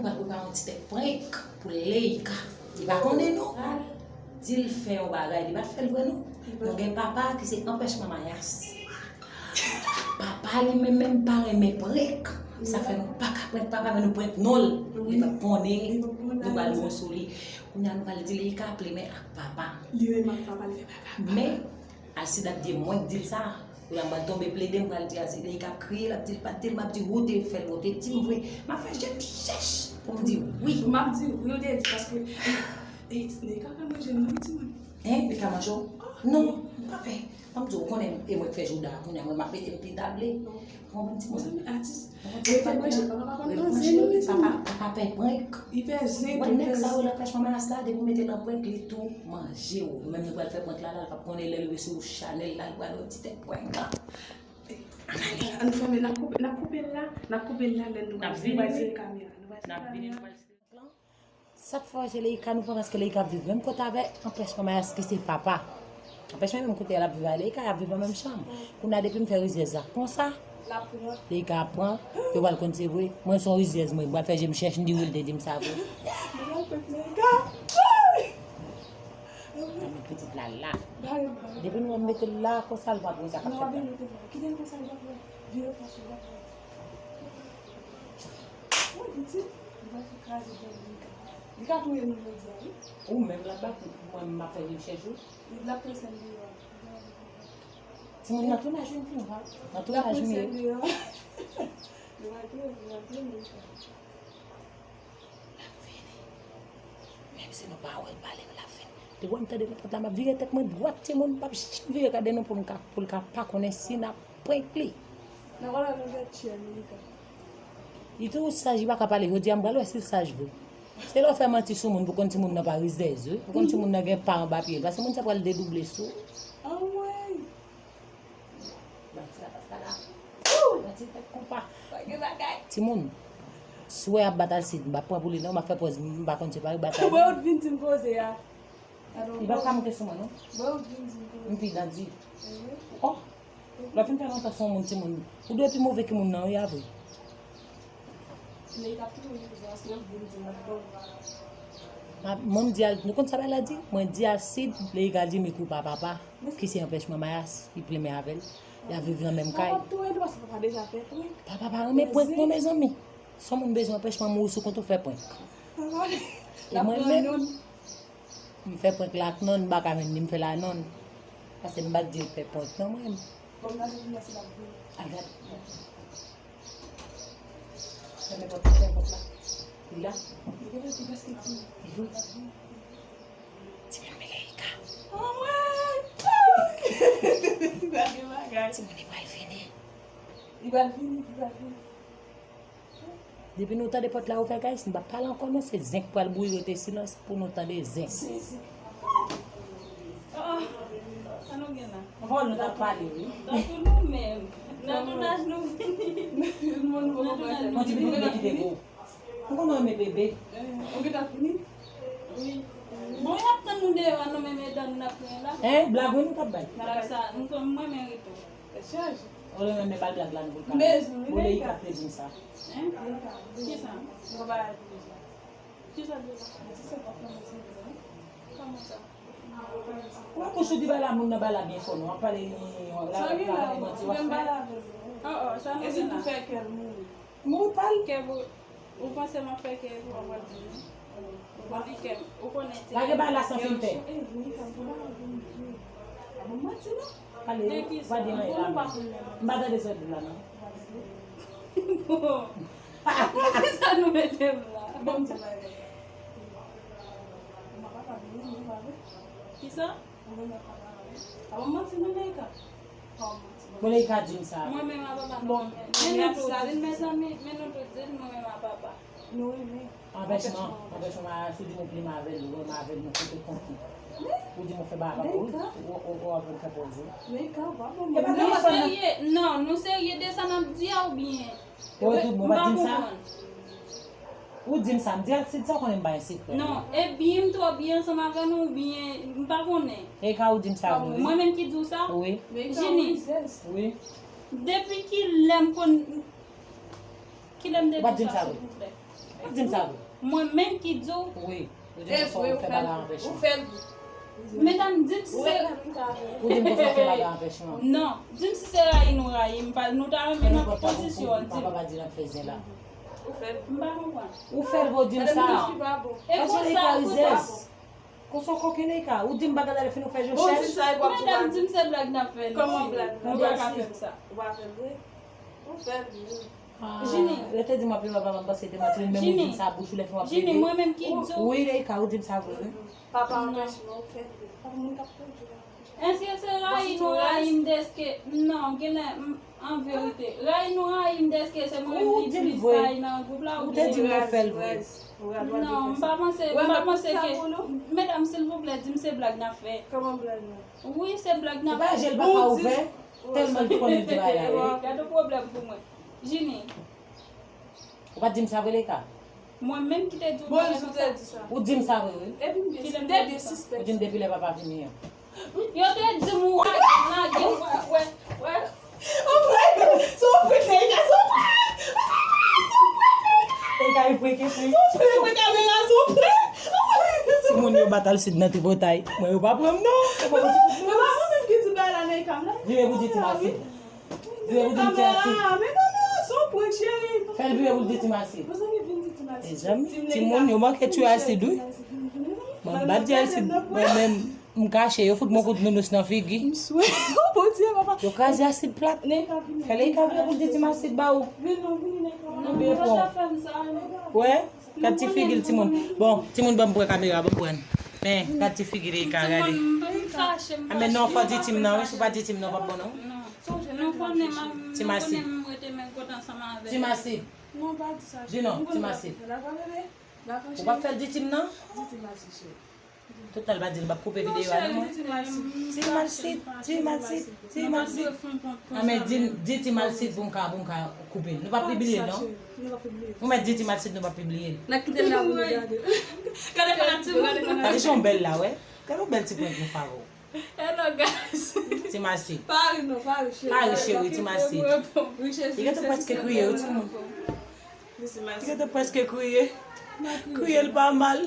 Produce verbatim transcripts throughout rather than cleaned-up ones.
Mwen pral prepare yon ti tèt prank pou Leïka. Li pa konnen non. Di l fè yon bagay, li pa t fè l vre non. Nou gen papa ki se anpèchman mayas. Papa li menm menm pa renmen prank. Sa fè nou pa ka prank papa, men nou prank non l. Li pa konnen nou pral bon sou li. Kounye a nou pral di Leïka ap limen ak papa. Li menm ak papa, li fè bagay. Men, Alcide ap di mwen k di l sa. Kounye a mwen tonbe plede, m pral di Alcide, Leïka ap kriye, l ap di l pa t di l, m ap di ou te fè l, ou te di m vre. M ap fè je m chèch pou m di wi. M ap di wi, ou te di, paske, e, e, Leïka ka manje nou, wi, timoun. Hein, Leïka manje w? Non, m pa pè. Ban m di w, ou konnen e mwen k fè jouda a, kounye a mwen m ap mete m pi table. Ou konprann timoun? Mezanmi, atis, mete manje, papa pa konn nan zen nou, mezanmi. Papa, papa pè prank. Li pè zen tou, nèg sa yo nan pèch manman Yas la, depi w mete l nan prank, li tou manje w. Nou menm nou pral fè prank la, la, l p ap konnen lè l rive sou chanèl la, l pral wè ti tèt prank la. Ann fèmen, n ap koupe, n ap koupe l la, n ap koupe l la, lè nou pral vire kamera. Nou pral vire kamera. Sa k fè se Leïka nou pran paske Leïka ap viv menm kote avè anpèchman Mayas ki se papa. Anpèchman menm kote l ap viv a Leïka, y ap viv nan menm chanm. Kounye a depi m fè rizyèz la konsa, Leïka ap pran, yo pral konn se vre. Mwen se yon rizyèz mwen, m pral fè je m chèch, m di wi l te di m sa vre. Mwen met pitit la la. Depi nou mete l la konsa, l pap wè sa k ap fèt la. Kite l konsa, l pap wè. Vire fas ou, l pap wè. Wi, pitit, li pral fè kraze djòl li ka. Li ka touye nou jodi a, wi. Ou menm l ap bat mwen, m ap fè je m chèch ou. Li, l ap fè sèl deyò a. Timoun nan tounaj wi, m fin wè. Nan tounaj wi. Li pral touye, li pral touye nou. L ap vini. Menm si nou pa wè l pale, l ap vini. Depi w wè m tande nan pòt la, m ap vire tèt mwen dwat, timoun, m p ap janm vire gade nou pou m ka, pou l ka pa konnen si n ap prank li. Nan wòl la nou gen tchè Amerika. Li toujou saj, li pa ka pale. Jodi a, m pral wè si l saj vre. Se lè w fè manti sou moun pou konn timoun nan pa rizèz, wi. Pou konn timoun nan gen pa anba pye l. Paske moun sa pral dedouble sou ou. Anmwey! Manti la pa sa la. Manti fèt konpa. Pa gen bagay. Timoun, si w wè y ap bat Alcide, m p ap pran pou li non, m ap fè pòz m pa konn se pa yo bat Alcide. Mwen ou t vin di m koze a. Li p ap ka moute sou mwen non. Mwen ou t vin di m koze. M pi dandi. Oh! Lè w fin fè lontan sou yon moun timoun, ou dwe pi move ki moun nan wi a vre. Men li t ap touye nou, paske l ap vin di m ap bon. Mwen m di al, nou konn sa bagay la di? Mwen di Alcide, Leïka di Mikou pa papa, ki se anpèchman Mayas, li plimen avè l. Y ap viv nan menm kay. Papa ap touye nou, paske papa deja fè prank. Papa pa renmen prank non, mezanmi. Si yon moun bezwen anpèchman mouri sou kont ou fè prank. E mwen menm, m fè prank la ak nonn, m pa ka jwenn li, m fè l a nonn. Paske m pa t di l fè prank non, mwen menm. Bon, gade, vin la, se la, vin. Al gade. Fèmen pòt la, fèmen pòt la. Li la. Li gen lè tou prèske fini. Li tou. Timoun, men Leïka. Anmwey! Gade bagay. Timoun, li pral vini. Li pral vini, li pral vini. Depi nou tande pòt la ouvè, guys, m p ap pale ankò non, se zen k pral bouyi, rete silans pou nou tande zen. Zen, zen. Oh, sa nou gen la? Vòl nou t ap pale, wi. Tankou nou menm. Nan tounaj nou vini. Yon ti pitit bebe ki te gwo. Ou konn renmen bebe? Ou gentan fini? Wi. Bon, y ap tann nou deyò a, nou menm e dan nou n ap tounen la. Hein, blag wi nou t ap bay. Blag sa, nou konn mwen men rete. Ou renmen men bal blag la nou pou l ka. Mezanmi, Leïka te di m sa. Hein? Kisa? Kisa? Kòman sa? Ou kouche di bala moun nan bala byen fò non. W ap pale ni la, w ap pale manti w ap fè. Oh, oh, sa nou gen la? Mouri pa l. Kè pou, ou panse m ap fè kè pou w ap di nou? Ou konn li kè m, ou konnen ti. Lage bagay la san filtè. Pale, ou pa di anyen la. M pa tande sa w di la non. Bon. Poukisa nou mete m la? Kisa? Ou renmen papa a wi. Apa w manti nan Leïka? Bon, Leïka di m sa. Mwen menm a papa nou renmen. Men nou tout di l, mezanmi, men nou tout di l, mwen menm a papa. Nou renmen. Anpèchman, anpèchman, Mayas, ou di m ou plimen avè l, ou renmen avè l, nou kote konfli. Ou di m ou fè bagay pou ou, ou, ou, ou ap vin fè pòz ou. Leïka, ou pa bon moun. Nou serye, non, nou serye de sa n ap di a oubyen? Ou tout bon, ou pa di m sa? Ou di m sa, m di Alcide sa, ou konnen m pa gen sekrè. Non, ebyen m twò byen ansanm avè nou, oubyen m pa konnen. E ka ou di m sa vre, wi. Mwen menm ki di w sa? Wi. Jini. Wi. Depi kilè m konn, kilè m te di w sa, silvouplè? Di m sa vre. Mwen menm ki di w. Wi. Ou di m konsa w fè bagay anpèchman. Ou fè l vre. Medam, di m si se. Ou di m konsa w fè bagay anpèchman. Non, di m si se rayi nou rayi m, nou ta renmen nan pozisyon an, di m. Papa pa di l ap fè zen la. Ou fè l. M pa konprann. Ou fè l vre, ou di m sa. E konsa, konsa. Konsa w koken Leïka, ou di m bagay la lè fin ou fè je chèch. Medam, di m se blag n ap fè. Kòman blag? Nou pa ka fè m sa. Ou pa fè l vre. Ou fè l vre. Jini. Yo te di m ap leve papa m panse te manti, men ou di m sa bouch ou lè fin w ap leve. Jini, mwen menm ki di w. Wi Leïka, ou di m sa vre wi. Papa anpèch mwen, ou fè l vre. Papa moun k ap pwodui la. Èske se rayi nou rayi m dèske, non, genlè, m, an verite. Rayi nou rayi m dèske se mwen menm ki plis rayi nan gwoup la oubyen. Ou te di m ou fè l vre. Non, m pa panse, m pa panse ke, medam, silvouplè, di m se blag n ap fè. Kòman blag la? Wi, se blag n ap fè. Ou pa je l papa ouvè, tèlman l konnen di bagay la wi. Gade pwoblèm pou mwen. Jini. Ou pa t di m sa vre Leïka? Mwen menm ki te di w bagay konsa. Ou di m sa vre wi. Epi m te byen sispèk. Ou di m depi lè papa vini an. Yo te di m ou lage m, wè, wè, wè. Ou prank, se yon prank Leïka, se yon prank. Ou prank, se yon prank Leïka. Leïka e prank, e prank. Ou prank, ou prank kamera, se yon prank. Timoun yo bat Alcide nan tripotay. Mwen yo pa pran m non. Mwen pa mwen menm ki di bagay la Leïka m la. Vire pou di ti Alcide. Vire pou di m ti Alcide. Fè l vire pou l di ti Alcide. Mezanmi, timoun yo manke tiye Alcide wi. Mwen m pa di Alcide mwen menm m kache yo fout m yon kout nounous nan figi. Yo kraze Alcide plat. Fè Leïka vire pou l di ti Alcide ba ou. Ou byen pran. Wè. Gad ti figi l timoun. Bon, timoun ban m pran kamera, ban m pran. Men, gad ti figi Leïka, gade. A men non, fò di ti m nan wi, si w pa di ti m nan, w p ap bon non. Ti Masid. Ti Masid. Di non, Ti Masid. Ou p ap fè l di ti m nan? Tout tan l pa di l, m p ap koupe videyo a non mwen. Ti Masid, ti Masid, ti Masid. A men di, di ti Masid pou m ka, pou m ka koupe l. Nou p ap pibliye l non. Ou mèt di ti Masid nou p ap pibliye l. N ap kite l la pou nou gade. Gade fanatik mwen. Gade jan w bèl la, wè. Gade yon bèl ti prank nou fè avè w. Hello guys. Ti Masid. Pa ri non, pa ri cheri. Pa ri cheri, ti Masid. Li gentan prèske kriye wi timoun. Li gentan prèske kriye. Kriye l pa mal.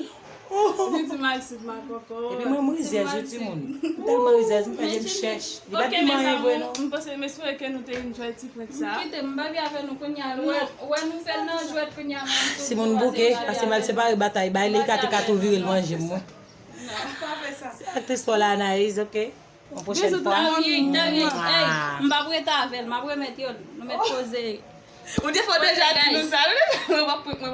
Di ti Masid makòkò. Epi mwen m rizèz wi timoun. M tèlman rizèz m fè je m chèch. Li pa t di m anyen vre non. M panse, m espere ke nou te enjoy ti prank sa. Kite m baby avè nou kounye a. Wè nou fè l nan jwèt kounye a. Si moun bouke, pase m al separe batay. Bay Leïka te ka tou vire l manje m wi. Aktris pa w la Anayiz, ok? Yon pwochèn fwa. De rien, de rien. Ey, m p ap rete avè l, m ap remèt yo l. Nou mèt poze. Ou te fò deja di nou sa. Mwen p ap, mwen